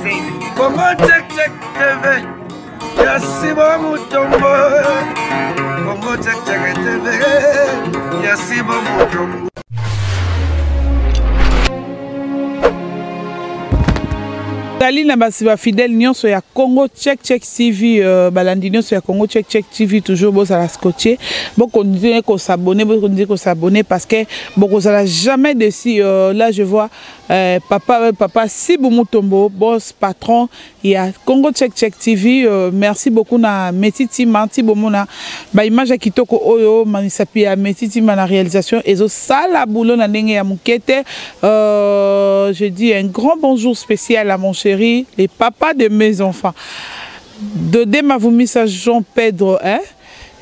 Congo Check Check TV ya Sibo Mutombo Congo Check Check TV ya Sibo Mutombo. Tali na basi ba fidèle nyonso ya Congo Check Check TV, balandi nyonso ya Congo Check Check TV, toujours bozala scotché, bokontinue kosabonner, bokontinue kosabonner parce que bokozala jamais déçu. Là je vois papa Sibu Mutombo, boss patron ya Congo Check Check TV. Merci beaucoup na Meti Tima, Tibomona ba image ya kitoko oyo manisapi ya Meti Tima na réalisation ezo sala boulot na ndenge ya mukete. Je dis un grand bonjour spécial à mon chéri, les papas de mes enfants. Dodé Mavumisa Jean Pedro, hein?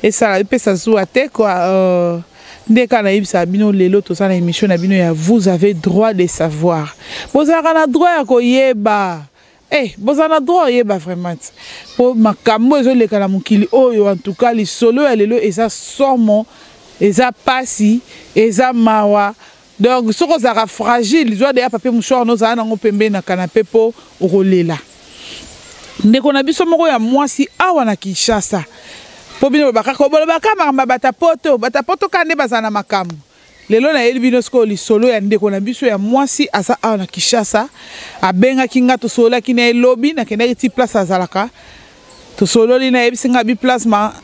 Et ça, et puis ça joue à tête, quoi. Ndeka na yebisa bino lelo toza na émission na bino ya vous avez droit de savoir. Bozalaka na droit ya koyeba. Bozala na droit oyeba vraiment. Po makambo ezoleka na mokili oyo, en tout cas lisolo ya lelo eza somo, eza pasi, eza mawa. Donc soki ozalaka fragile, zwa deya papier mouchoir no ozala nango pembeni na canapé po okolela. Ndeko na biso moko ya mwasi awa na Kinshasa. Po bino bolobaka, ko bolobaka makambo ya batapoto, batapoto ka nde bazala na makambo. Lelo nayeli bino sikoyo lisolo ya ndeko na biso ya mwasi aza awa na Kinshasa. Abengaki nga, tosololaki na ye lobi, nakendaki ti place azalaka. Tosololi na yebisi nga bi place ma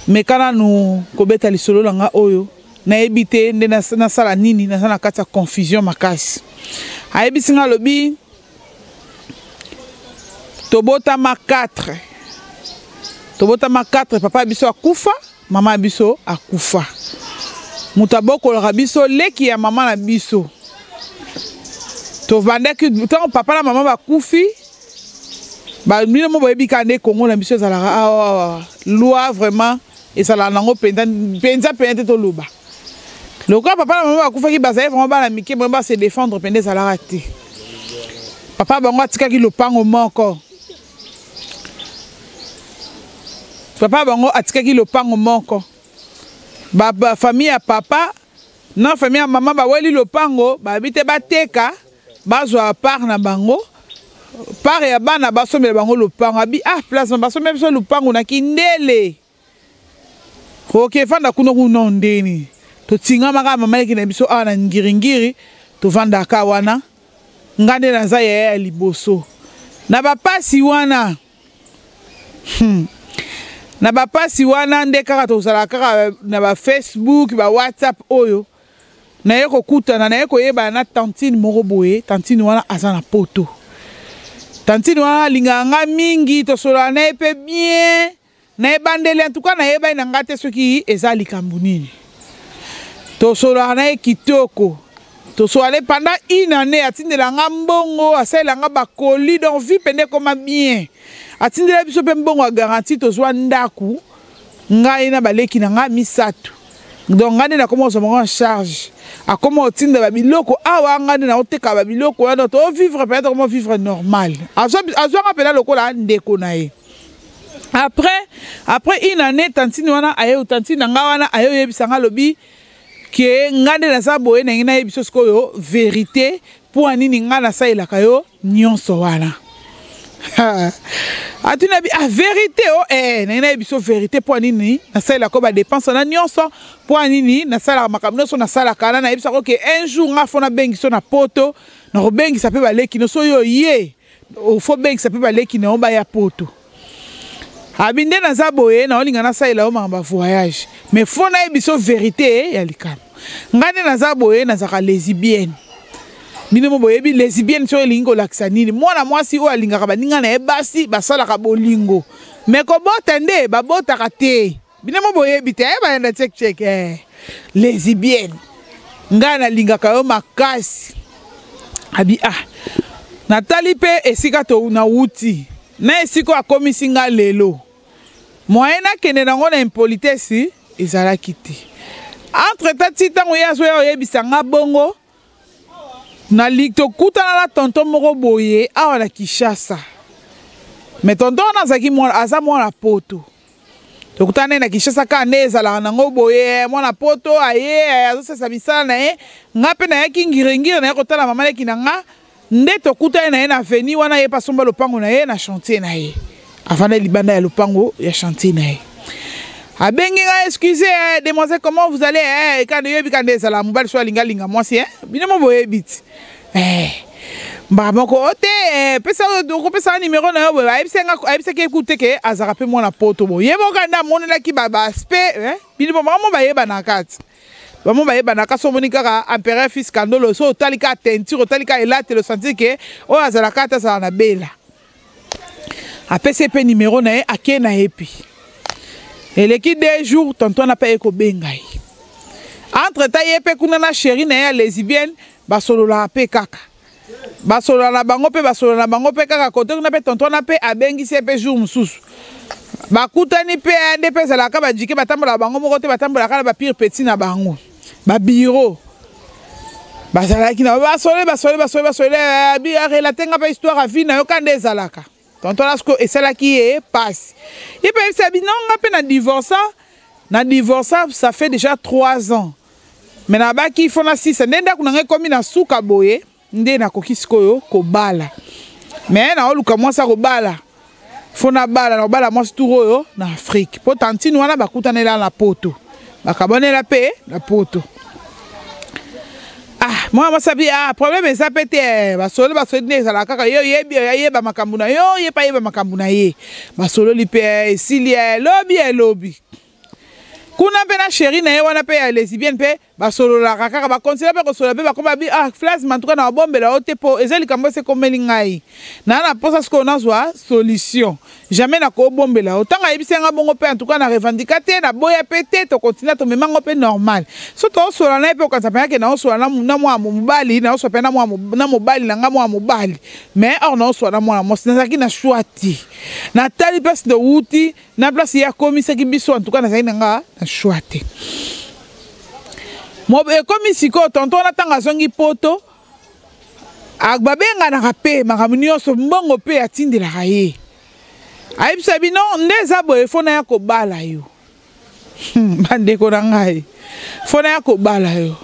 meka nanu kobeta lisolo na nga oyo. Nayebi te nde nasala nini, naza na kati ya confusion makasi. Ayebisi nga lobi tobotama 4. Tobotama 4, papa biso akufa, mama biso akufa. Moto abokolaka biso leki ya mama na biso. Tovandaki ntango papa na mama bakufi, ba bino mo boyebi kaka nde Congo na biso ezalaka awa, awa. Loi vraiment ezalaka nango mpenza, mpenza mpenza te toloba. Lokola papa na mama bakufaki, bazali vraiment bana mike, bango ba se défendre mpenza ezalaka te. Papa bango atikaki lopango moko. Papa bango atikaki lopango moko. Ba famille ya papa na famille ya mama baweli lopango, babi te bateka, bazwa part na bango. Part ya bana basombela bango lopango. Abi, place na basombela biso lopango na Kindele. Ok, fanda kuna kuna ndeni. Totingamaka mama leki na biso awa na ngiringiri, tovandaka wana. Nga nde naza yaya ya liboso. Na bapasi wana. Na bapasi wana nde kaka tozala kaka na ba Facebook, ba WhatsApp oyo. Naye kokutana, naye koyebana na tantine moko boye, tantine wana aza na poto. Tantine wana alingaka nga mingi, tosolana na ye pe bien. Na ebandeli en tout cas nayebani na nga te soki eza likambo nini. Tosolana na ye kitoko. Tosolana pendant une année, atindela nga mbongo, asalela nga ba colis, donc vie pende koma bien. Atindela biso pe mbongo ya garantie tozwa ndaku. Ngai na baleki na nga misato. Donc ngai nde nakoma kozwa bango en charge. Akoma kotinda ba biloko awa, ngai nde naoteka ba biloko wana, donc to vivre peut-être comment vivre normal. Azwa nga pena lokola ndeko na ye. Après une année, tantine wana aye, tantine na nga wana aye oyebisa nga lobi ke nga nde naza boye, na ngai nayebi biso sikoyo vérité po nini nga nasalelaka yo nyonso wana. Atuna bi, vérité, oh, na ngai nayebi biso vérité po nini nasalelaka ba dépense na nyonso, po nini nasalaka makambo nyonso nasalaka na nayebisaka ke un jour nga fo nabengiso na poto, na kobengisa pe baleki nyonso oyo ye, fo bengisa pe baleki na yo baya poto. Abi nde naza boye, na olinga nasalela yo makambo ya voyage, mais fo nayebi biso vérité ya likambo. Nga nde naza boye, nazalaka lesbienne. Bino mo boyebi lesbienne soki elingi kolakisa nini? Mwana mwasi oyo alingaka baninga na ye basi basalaka bolingo, mais kobota nde babotaka te. Bino mo boyebi te, bayanda check check, lesbienne. Nga nalingaka yo makasi. Abi, natali pe esika to nawuti, na esika oyo akomisi nga lelo. Moyen nakende nango na impolitesse ezalaki te. Entre temps ti ntango ye azoya oyebisa nga bongo, na li, tokutana na tonton moko boye awa na Kinshasa. Mais tonton wana azalaki mwana, aza mwana poto. Tokutana na Kinshasa kaka nde ezalaka nango boye, mwana poto aye, azosesa misala na ye. Nga pe nayaki ngiringiri, naye kotala mama leki na nga. Nde tokutani na ye na avenue wana, ye mpe asomba lopango na ye na chantier na ye, avanda libanda ya lopango ya chantier na ye. Abengi nga: "Excusez, eh, demoiselle, comment vous allez?" Eh, kande yoyebi kande ezala mobali so alinga alinga mwasi, eh? Bino mo boyebi ti, eh. Mbala moko o te, eh, pesa, okopesaka nimero na yo boye. Ayebisaki ye kutu te ke azalaka mpe mwana Poto. Boye ye moko nde amonelaki baaspect, eh? Bino bango mo bayebana kati, bango bayebanaka. So omoni kaka empereur fils Kandolo, so otali kaka teinture, otali kaka elatelo, sentir ke oyo azalaka ata azala na bela. Apesi ye mpe nimero na ye, ake na ye mpe eleki 2 jours, tonton na mpe aye kobenga ye. Entre temps, ye mpe kuna na chéri na ye ya lesbienne basololaka mpe kaka, basolola na bango mpe, basolola na bango mpe kaka kote kuna mpe. Tonton wana mpe abengisi ye mpe jour mosusu, bakutani mpe. Nde mpe ezalaka bajike, batambolaka bango moko te, batambolaka na bapire petit na bango, babiro bazalaki na basole, basole, basole, basole. Arelater nga mpe histoire ya vie na yo ka nde ezalaka. Tonton wana sikoyo esalaki ye pasi. Ye mpe ayebisa bino: "Nga mpe na divorça, na divorça, ça fait déjà 3 ans, mais nabaki fo nasisa nde ndako na ngai ekomi na suka boye, nde nakoki sikoyo kobala. Mais naoluka mwasi akobala, fo nabala, nakobala mwasi tour oyo na Afrique." Mpo tantine wana bakutanela na Poto, bakabonela mpe na Poto. Ah, mwana mwasi abi: "Ah, problème eza mpe te." Basololi, basololi nde ezalaka kaka, ye oyebi, ayeba makambo na yo, ye mpe ayeba makambo na ye. Basololi mpe, esili. Elobi, elobi kuna mpe na chéri na ye wana mpe ya lesbienne mpe basololaka kaka, bakontinue mpe kosolola mpe bakoma bi: "Ah, Plasma, en tout cas na babombela yo te, mpo eza likambo esi ekomeli ngai naa na mposa sikoyo nazwa solution. Jamais nakobombela yo." Ntango ayebisi yanga bongo mpe, en tout cas na revendiquer te, naboya mpe te, tokontinue, tomemango mpe normal. So toosolola na ye mpe, okanisa mpenza ke naosolola na mwana mobali, naosolola mpe na mobali na nga mwana mobali, mais or naosolola na mwana mwasi. Nazalaki na choix te. Natali place towuti na place ye akomisaki biso, en tout cas nazalaki na nga na choix te. Ekomi sikoyo, tonton wana ntango azongi Poto, babenganaka mpe makambo nyonso, mbongo mpe atindelaka ye. Ayebisa bino nde eza boye: "Fo naya kobala yo, bandeko na ngai, fo naya kobala yo."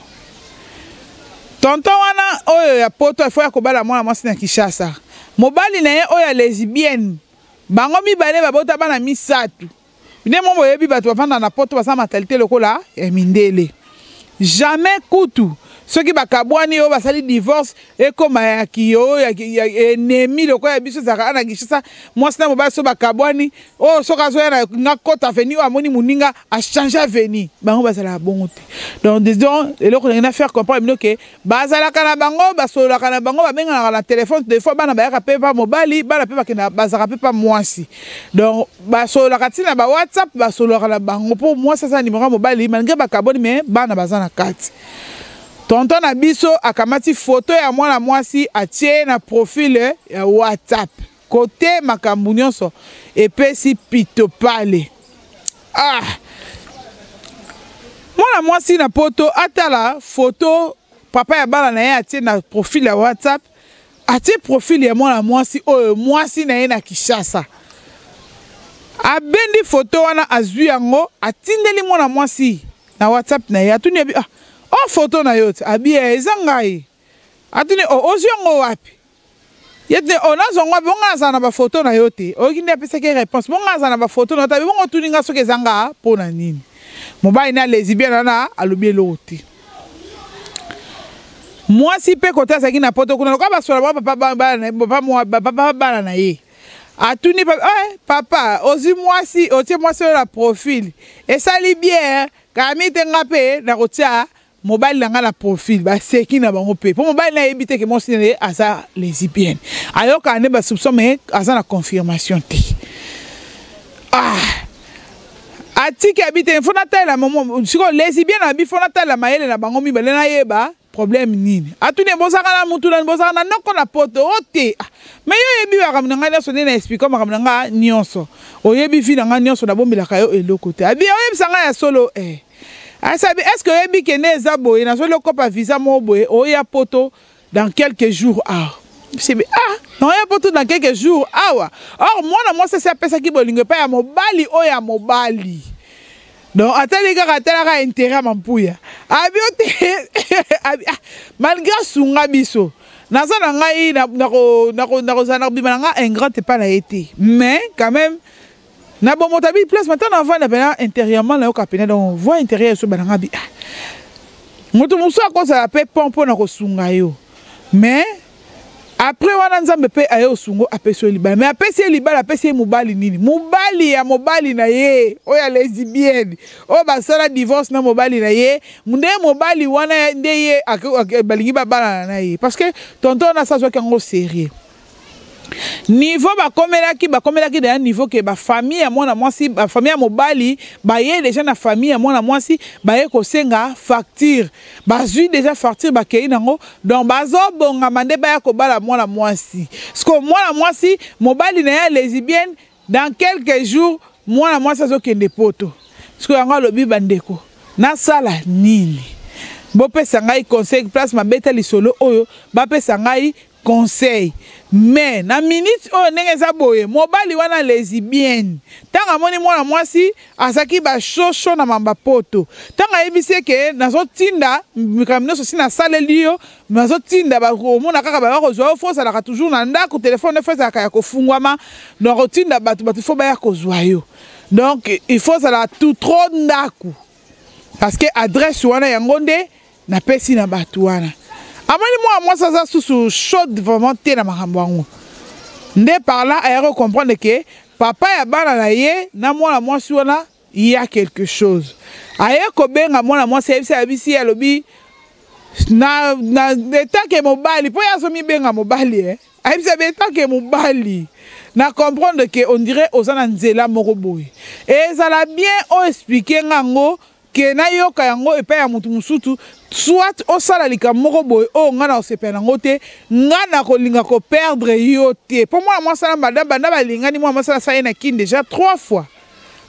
Tonton wana oyo ya Poto fo ya kobala mwana mwasi na Kinshasa, mobali na ye oyo ya lesbienne. Bango mibale babota bana misato. Nde mo boyebi, bato bavanda na Poto baza mentalité lokola ya mindele. Jamais kutu soki bakabwani, oyo basali divorce, ekóma ya kiyo ya ennemi lokola ya biso ezalaka na Kinshasa. Mwasi na mobali so bakabwani, oyo soki azoya na nga kota avenue, oyo amoni moninga, achanger avenue. Bango bazalaka bongo te. Donc disons, eloko ndenge na faire comprendre bino ke bazalaka na bango, basololaka na bango, babenganaka na telefone. Des fois bana bayaka mpe pa mobali, bana mpe bakenda, bazalaka mpe pa mwasi. Donc basololaka ntina ba WhatsApp, basololaka na bango, mpo mwasi aza na nimero ya mobali malgré bakaboni, mais bana baza na kati. Tonton na biso akamati foto ya mwana mwasi, atie na profil ya WhatsApp. Kote makambo nyonso epesi pito pale. Ah, mwana mwasi na Poto atala foto papa ya bana na ye atie na profil ya WhatsApp, atie profil ya mwana mwasi oyo mwasi na ye na Kinshasa. Abendi foto wana, azwi yango, atindeli mwana mwasi na WhatsApp na ye. Atuni, abi: "Ah, o foto na yo te?" Abi: "Eza ngai." Atuni: "O ozwi yango wapi?" Ye te: "O nazwa yango wapi? Bongo azala na bafoto na yo te." Oyoki nde apesaki réponse: "Bongo azala na bafoto na yo te." Abi: "Bongo otuni nga soki eza nga mpo na nini?" Mobali na lesbienne wana alobi eloko te. Mwasi mpe kote azalaki na Poto kuna, lokola basola bango, papa bana na ye atuni: "Eh, papa, ozwi mwasi, otie mwasi oyo na profil, esali bien kami te. Nga mpe nakotia mobali na ngai na profil." Baseki na bango mpe, mpo mobali nayebi te ke mwasi na ye aza lesbienne. Ayokaka nde basoupçon, mais aza na confirmation te. Ah, atiki, abi te: "Fo natalela momo sikoyo lesbienne." Abi: "Fo natalela mayele na bango mibale, nayeba problème nini." Atuni: "Bozalaka na mutu nani? Bozalaka na noko na Poto o te?" "Ah, mais yo oyebi makambo na ngai nyonso, nde na expliquer makambo na ngai nyonso, oyebi vie na ngai nyonso, nabombelaka yo eloko te." Abi: "Oyebisa ngai ya solo, eh." Asabi: "Est ce que oyebi kende eza boye, nazoli okopa visa moko boye, oya Poto dans quelques jours awa?" Sebi: "Ah, naoya Poto dans quelques jours awa." Or mwana mwasi asi apesaki bolingo epai ya mobali oyo ya mobali. Donc atali kaka, atalaka intérêt ya mampuya. Abi o te, abi: "Ah, malgré asunga biso, Naza na ngai nakozala na kobima na ngai ingrate epai na ye te, mais quand même na bomoto abi place mata na vanda mpena intérieurement nayoka mpena, donc voix intérieure esoba na ngai bi ah. Moto mosusu akozala mpe pon mpo na kosunga yo, mais après wana Nzambe mpe aye osungo, apesi yo libala. Mais apesi ye libala, apesi ye mobali nini? Mobali ya mobali na ye oyo ya lesbienne, oyo basala divorce na mobali na ye. Nde mobali wana nde ye balingi babalana na ye, parce que tonton wana asa azwaki yango sérieux. Niveau bakomelaki deja niveau ke bafamille ya mwana mwasi, bafamille ya mobali baye deja na famille ya mwana mwasi, baye kosenga facture. Bazwi deja facture, bakei nango. Donc bazobongama nde baya kobala mwana mwasi. Siko mwana mwasi, mobali na ye ya lesbienne, dans quelques jours mwana mwasi azokende Poto. Siko yango alobi: "Bandeko, nasala nini? Bopesa ngai conseil." Place mabeta lisolo oyo, bapesa ngai conseil. Mais na minute oyo, ndenge eza boye, mobali wana lesbienne, ntango amoni mwana mwasi azalaki bashosho na mamba Poto, ntango ayebisi eke nazotinda makambo nyonso si nasaleli yo, nazotinda, omona kaka baya kozwa yo, faut ozalaka toujours na ndako, telefone faut ezalaka ya kofungwama, donc otinda bato, bato faut baya kozwa yo. Donc il faut ozala tout trop ndako, parce que adresse wana yango nde napesi na bato wana. Amoni mwana mwasi aza susu chaude vraiment te na makambo yango. Nde par là ayaki kocomprendre ke papa ya bana na ye na mwana mwasi wana ya quelque chose. Aye kobenga mwana mwasi, ayebisi, ayebisi ye, alobi na etake mobali, mpo ye azomibenga mobali, eh? Ayebisi abe etake mobali, na comprendre ke on dirait oza na nzela moko boye, ezala bien oexpliquer nga yango, ke nayoka yango epai ya motu mosusu, soit osala likambo moko boye oyo ngai na kosepela nango te. Ngai na kolinga koperdre yo te, mpo mwana mwasi wana, banda banda balingani, mwana mwasi asala ye na Kini déjà trois fois.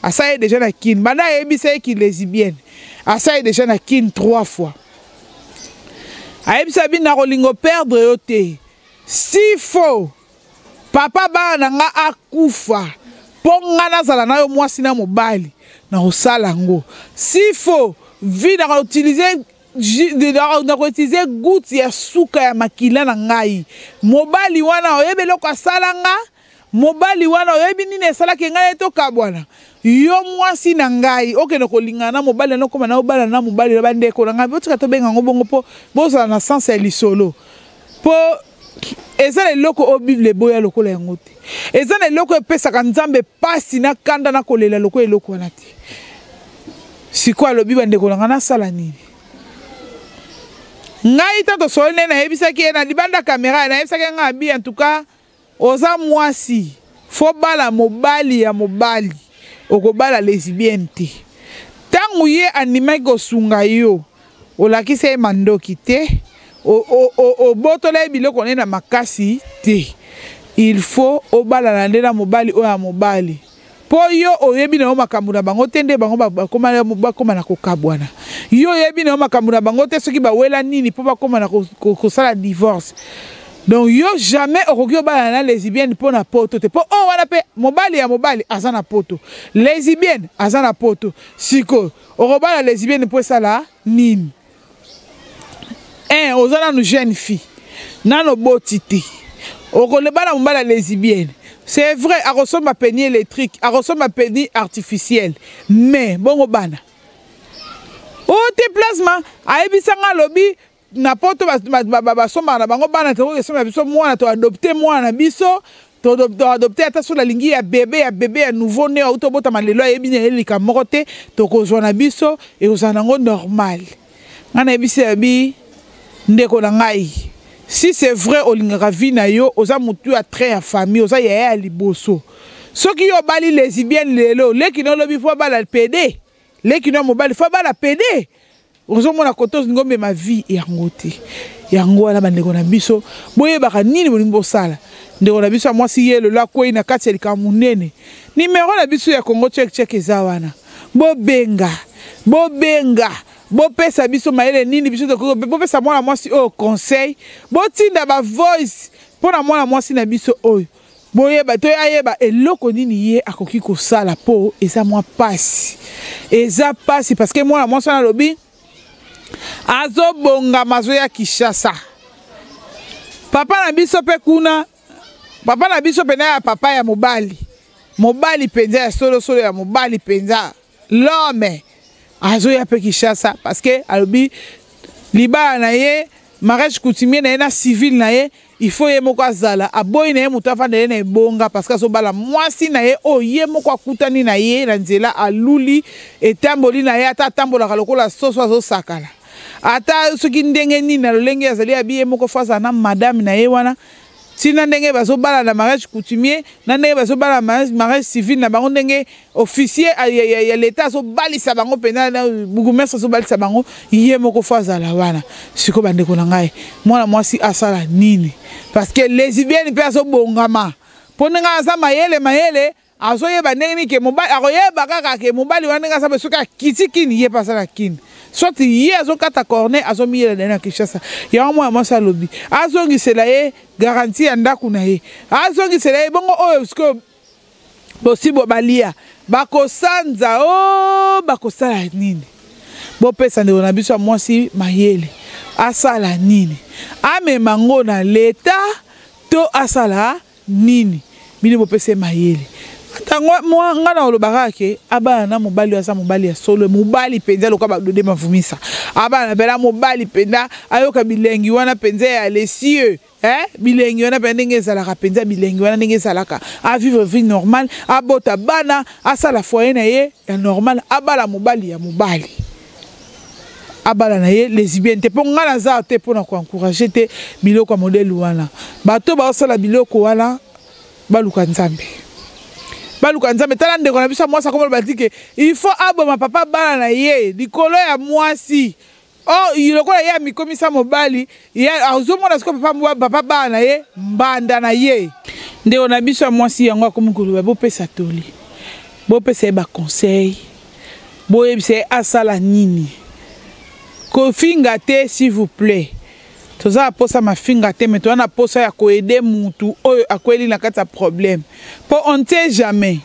Asala ye déjà na Kini, banda ayebisa ye ki lesbienne, asala ye déjà na Kini trois fois. Ayebisa bi na kolinga operdre yo te. S'il faut papa bana na nga akufa mpo nga nazala na yo mwasi na mobali, na kosala yango. S'il faut vie na koutiliser, nakoutiliser goutte ya suka ya makila na ngai. Mobali wana, oyebi eloko asala nga? Mobali wana, oyebi nini esalaki ngai tokabwana? Yo mwasi na ngai okende kolingana na mobali na okóma na obala na mobali na bandeko na ngai. Botika tobenga yango bongo mpo bozala na sens ya lisolo, mpo eza na eloko oyo Bible eboya lokola yango te. Eza na eloko epesaka Nzambe pasi na kanda na kolela lokola eloko wana te. Sikoyo alobi: "Bandeko na ngai, nasala nini?" Ngai ta tosoli nde nayebisaki ye na libanda kamera, nayebisaki ngai abi: "En tout cas oza mwasi, faut bala mobali ya mobali, okobala lesbienne te. Ntango ye andimaki kosunga yo, olakisi ye mandoki te, obotola ye biloko nde na makasi te. Il faut obalana nde na mobali oyo ya mobali, mpo yo oyebi na yo makambo na bango te, nde bango bakóma na kokabwana. Yo oyebi na yo makambo na bango te, soki bawela nini mpo bakóma na kosala divorce. Donc yo jamais okoki obalana na lesbienne mpo na Poto te, mpo oyo wana mpe mobali ya mobali aza na Poto, lesbienne aza na Poto. Sikoyo okobala lesbienne mpo esala nini? Un, oza nanu jeune fille, nano boti te, okolebala mobali ya lesbienne. C'est vrai, akosomba pénis électrique, akosomba pénis artificiel, mais bongo bana oyo te?" Plasma ayebisanga, alobi na Poto basombaka na bango bana te. Okesomba biso mwana, toadopter mwana na biso, toadopter. Ata so nalingi ya bebe, ya bebe ya nouveau né, auti obotama lelo, ayebi na ye likambo moko te, tokozwa na biso, ekozala nango normal. Ngai nayebisi yabi: "Ndeko na ngai, si c'est vrai olingaka vie na yo, oza motu ya trait ya famille, oza yaya ya liboso, soki yo obali lesbienne lelo, leki na olobi faut abala pédé, leki na mobali faut abala pédé. Ozomona kote olingi omema vie yango te." Yango wana, bandeko na biso, boyebaka nini bolingi bosala. Ndeko na biso ya mwasi, ye lelo akwei na kati ya likambo monene. Nimero na biso ya Congo Check Check eza wana. Bobenga, bobenga, bopesa biso mayele nini biso tokoki bopesa mwana mwasi oyo conseil. Botinda bavoice mpo na mwana mwasi na biso oyo, boyeba to ayeba eloko nini ye akoki kosala, mpo eza mwa pasi, eza pasi, parce que mwana mwasi wana alobi azobongama, azoya Kinshasa. Papa na biso mpe kuna, papa na biso mpenza ya papa ya mobali, mobali mpenza ya solosolo ya mobali mpenza, l'homme azoya mpe Kinshasa parce que alobi libala na ye, mariage coutumier na ye na civil na ye, il faut ye moko azala. Aboyi na ye moto afanda ye na ebonga parce que azobala mwasi na ye oyo ye moko akutani na ye na nzela, aluli etamboli na ye, ata atambolaka lokola soso azosakala, ata soki ndenge nini na lolenge azali, abi ye moko faut azala na madame na ye wana. Ntina ndenge bazobala na mariage coutumier na ndenge bazobala mariage civil na bango, ndenge officier ya leta azobalisa bango mpenza, bourgmestre azobalisa bango, ye moko faut azala wana. Sikoyo bandeko na ngai, mwana mwasi asala nini? Parce que lesbienne mpe azobongama mpo ndenge aza mayele mayele, azoyeba ndenge nini ke mobali akoyeba kaka ke mobali wana ndenge aza, soki akiti kini, ye mpe aza na kini, soit ye azokata corne, azomiyela na ye na Kinshasa. Yango mwana mwasi alobi azongisela ye garantie ya ndako na ye, azongisela ye bongo oyo sikoyo bosibo balia bakosanza o bakosala nini. Bopesa ndeko na biso ya mwasi mayele, asala nini? Amema ngo na leta to asala nini? Bino bopesa ye mayele. Ntango nga na olobaka ke abana na mobali oyo aza mobali ya solo, mobali mpenza lokola badode mavumisa, abana mpena mobali mpenza, ayoka bilengi wana mpenza ya lesieux, eh? Bilengi wana mpenza ndenge ezalaka mpenza, bilengi wana ndenge ezalaka, avivre vie normale, abota bana, asala foyer na ye ya normal, abala mobali ya mobali, abala na ye lesbienne te. Mpo ngai naza te mpona koencourage te biloko ya modele wana. Bato baosala biloko wana baluka Nzambe, baluka Nzambe. Tala ndeko na biso ya mwasi akomona bati ke il faut aboma papa bana na ye likolo ya mwasi. Oh, lokola ye amikomisa mobali, ye azomona sikoyo papa bana na ye mbanda na ye. Ndeko na biso ya mwasi yango akomi koloba, bopesa toli, bopesa ye baconseil, boyebisa ye asala nini. Kofinga te, s'il vous plaît. Toza na posa mafinga te, mais toza na posa ya koaider mutu oyo akweli na kati ya problème, mpo on ne sait jamais,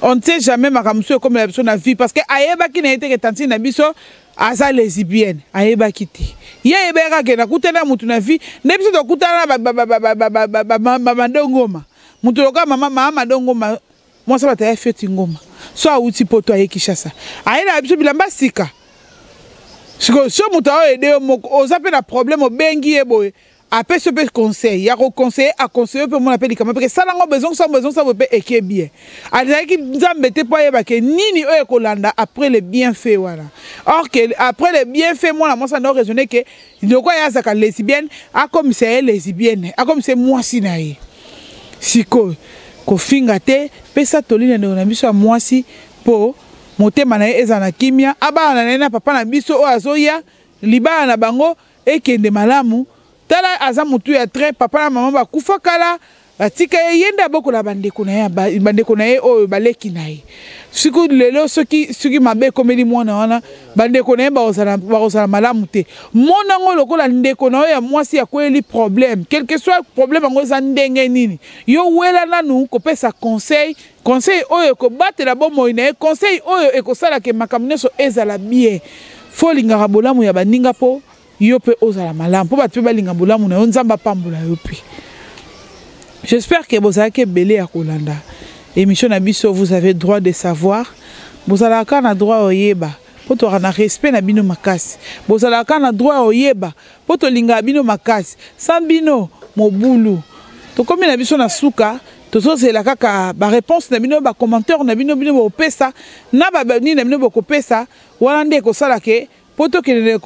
on ne sait jamais makambo mosusu ekomela biso na vie. Parce que ayebaki na ye te ke tantine na biso aza lesbienne, ayebaki te. Ye ayebaki kaka ke nakutani na mutu na vie nde biso tokutana na bamadongoma, mutu lokola mama mama Madongoma, mwasi bato ya fioti ngoma, so awuti poto, aye Kinshasa, ayelaka biso bilamba sika. Sikoyo so moto aoyo ede yo moko oza mpe na problème, obengi ye boye, apesi yo mpe conseil ya koconseille, aconseille mpe, omona mpe likambo mpe kesala yango bezongisa bezongisa boye mpe eke bien. Azalaki Nzambe te mpo ayeba ke nini oyo ekolanda après le bienfait wana. Or ke après le bienfait, mwana mwasi anda oraisonne ke lokola ye azalaka lesbienne, akomisa ye lesbienne, akomisa ye mwasi na ye. Sikoyo kofinga te, pesa toli na ndeko na biso ya mwasi mpo motema na ye ezala na kimia, abala na ye na papa na biso oyo azoya, libala na bango ekende malamu. Tala, aza motu ya train, papa na mama bakufa kala, batika ye, ye nde abokola bandeko na ye, bandeko na ye oyo baleki na ye. Soki lelo soki mabe ekomeli mwana wana, bandeko na ye bakozala malamu te. Mona yango lokola ndeko na yo ya mwasi akweyeli problème, quel que soit problème yango eza ndenge nini, yo wela nanu kopesa conseil, conseil oyo ekobatela bomoi na ye, conseil oyo ekosalaka makambo nyonso ezala bien. Faut olingaka bolamu ya baninga mpo yo mpe ozala malamu, mpo bato mpe balinga bolamu na yo, Nzambe apambola yo mpe. J'espère que bozalaki ebele ya kolanda émission na biso. Vous avez droit de savoir, bozalaka na droit oyeba mpo tozalaka na respect na bino makasi. Bozalaka na droit oyeba mpo tolingaka bino makasi, sans bino mobulu. Tokomi na biso na suka, tozozela kaka baréponse na bino, bacommentaire na bino, bino bokopesa na banini na bino bokopesa wana nde ekosala ke mpo tokende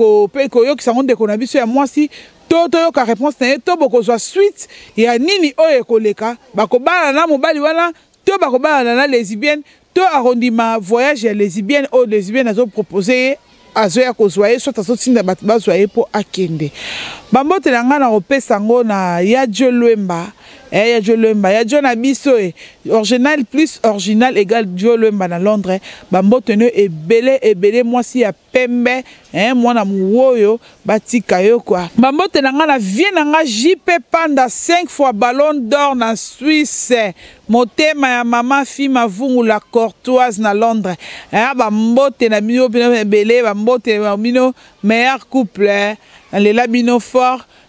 koyokisa yango ndeko na biso ya mwasi, to toyoka réponse na ye, to bokozwa suite ya nini oyo ekoleka. Bakobala na mobali wana to bakobalana na lesbienne, to akondima voyage ya lesbienne oyo lesbienne azopropose ye, azoya kozwa ye, soit azotinda bato bazwa ye mpo akende. Bambote na ngai na kopesa yango na ya Jo Lwemba, ya Jo Lwemba, ya Jo na biso e original plus original égal Jo Lwemba na Londres. Bambote no ebele ebele, mwasi ya pembe, mwana mowoyo, batika yo kwa. Bambote na ngai na vie na ngai JP Panda, 5 fois ballon d'or na Suisse, motema ya mama Fi Mavungu la Courtoise na Londres. Bambote na bino bino ebele, bambote na bino meilleur couple, nalela bino fort.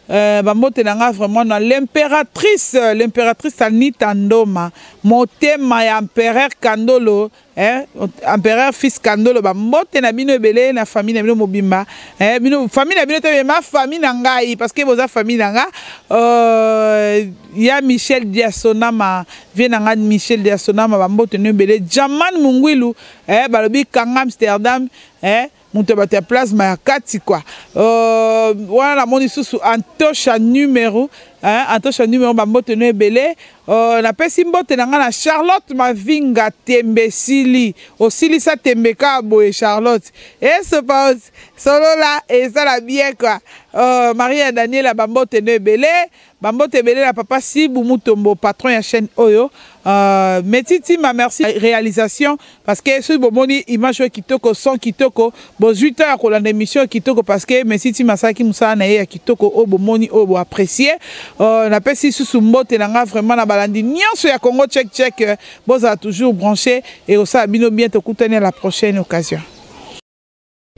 Bambote na nga vraiment na l'impératrice, l'impératrice Anita Ndoma, motema ya empereur Kandolo, eh, empereur fils Kandolo, bambote na bino ebele na famille na bino mobimba, eh, bino famille na bino te, ma famille na ngai, parce que boza famille na nga. Ya Michel Diasonama, vie na nga Michel Diasonama, bambote no ebele. Jaman Mungwilu, eh, balobi kanga Amsterdam, eh, moto ya bato ya plasma ya kati quoi. Wana namoni susu Antosha numero, hein, Antosha numero, bambote no ebele. Napesi mbote na ngai na Charlotte Mavinga Tembe Sili, osilisa tembe kaka boye Charlotte, esopa solola ezala bien quoi. Maria Daniela, bambote no ebele, bambote ebele na papa Sibu Mutombo, patron ya chaîne oyo. Meti Tima, merci réalisation, parce que soki bomoni image oyo kitoko, son kitoko, bozwi temps ya kolanda émission oyo kitoko, parce que Messi Tima asalaki mosala na ye ya kitoko oyo bomoni, oyo boapprécie. Napesi susu mbote na nga vraiment na balandi nyonso ya Congo Check Check, bozala toujours branché et osala bino bien. Tokutani à la prochaine occasion.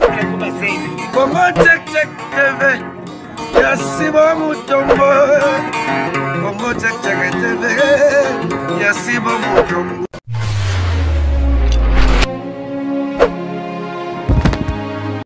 Congo Check Check TV ya Simon Mutombo, Congo Check Check TV ya Simon Mutombo.